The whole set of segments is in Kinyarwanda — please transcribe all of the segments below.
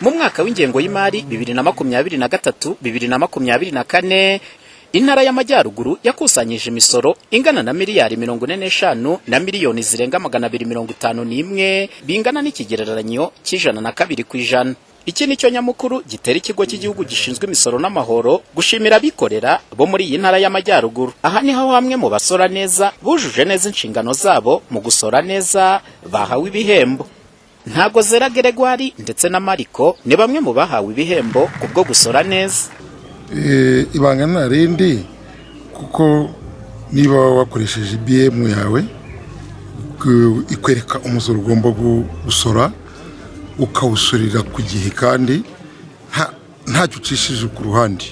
Mu mwaka w'ingengo y'imari 2023, 2024, Intara y'Amajyaruguru yakusanyije imisoro ingana na miliyari 45 na miliyoni zirenga 251, bingana n'ikigereranyo cy'102%. Iki ni cyo nyamukuru gitera Ikigo cy'Igihugu gishinzwe Imisoro n'Amahoro gushimira abikorera bo muri iyi Ntara y'Amajyaruguru. Aha niho bamwe mu basora neza, bujuje neza inshingano zabo mu gusora neza, bahawe ibihembo. Ntago Zera Geregwari ndetse na Mariko ni bamwe mu bahawe ibihembo kubwo gusora neza. Ibanga nta rindi, kuko niba wakoresheje EBM yawe, ikwereka umusoro ugomba gusora, ukawusorera ku gihe kandi ntacyo ucishije ku ruhande.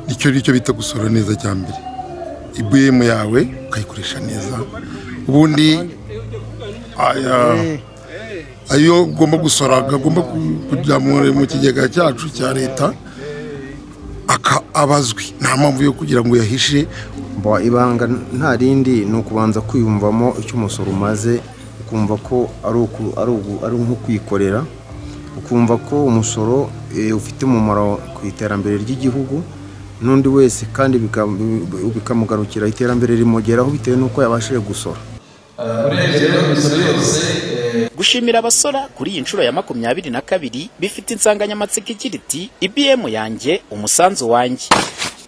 Nicyo bita gusora neza cya mbere. EBM yawe ukayikoresha neza, ubundi ayo ugomba gusora agomba kujya mu kigega cyacu cya leta abazwi, nta mpamvu yo kugira ngo uyahishe. Ibanga nta rindi, ni ukubanza kwiyumvamo icyo umusoro umaze, ukumva ko ari nko kwikorera, ukumva ko umusoro ufite umumaro ku iterambere ry'igihugu n'undi wese, kandi bikamugarukira, iterambere rimugeraho bitewe n'uko yabashije gusora. Urebye rero imisoro yose Gushimira abasora kuri iyi nshuro ya 22 bifite insanganyamatsiko igira iti: "EBM yanjye, umusanzu wanjye."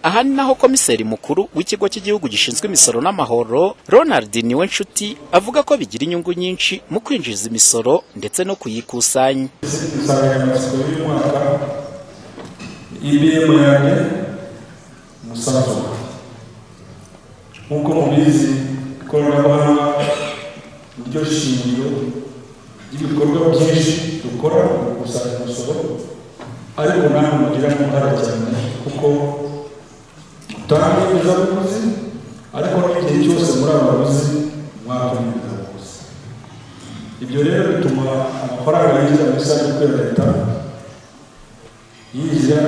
Aha ni naho komiseri mukuru w'Ikigo cy'Igihugu gishinzwe Imisoro n'Amahoro, Ronald Niwe Nshuti, avuga ko bigira inyungu nyinshi mu kwinjiza imisoro ndetse no kuyikusanya. Insanganyamatsiko y'uyu mwaka: EBM yanjye, umusanzu wanjye. Nk'uko mubizi, ikoranabuhanga niryo shingiro ry'ibikorwa byinshi dukora mu gukusanya umusoro, ariko namwe mugiramo uruhare cyane, kuko mutanga inyemezabuguzi, ariko n'igihe cyose muri abaguzi mwaka inyemezabuguzi. Ibyo rero bituma amafaranga yinjira mu isanduku ya leta yinjira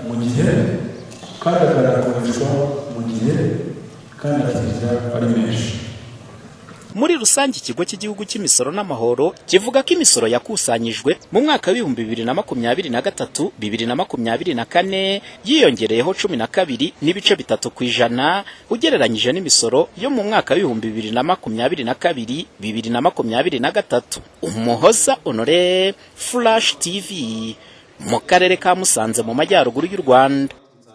mu gihe, kandi akanakoreshwa mu gihe, kandi akinjira ari menshi. Muri rusange, Ikigo cy'Igihugu cy'Imisoro n'Amahoro kivuga ko imisoro yakusanyijwe mu mwaka w'2023, 2024 yiyongereyeho 12.3% ugereranyije n'imisoro yo mu mwaka w'2022, 2023. Umuhoza Honore, Flash TV, mu karere ka Musanze mu majyaruguru y'u Rwanda.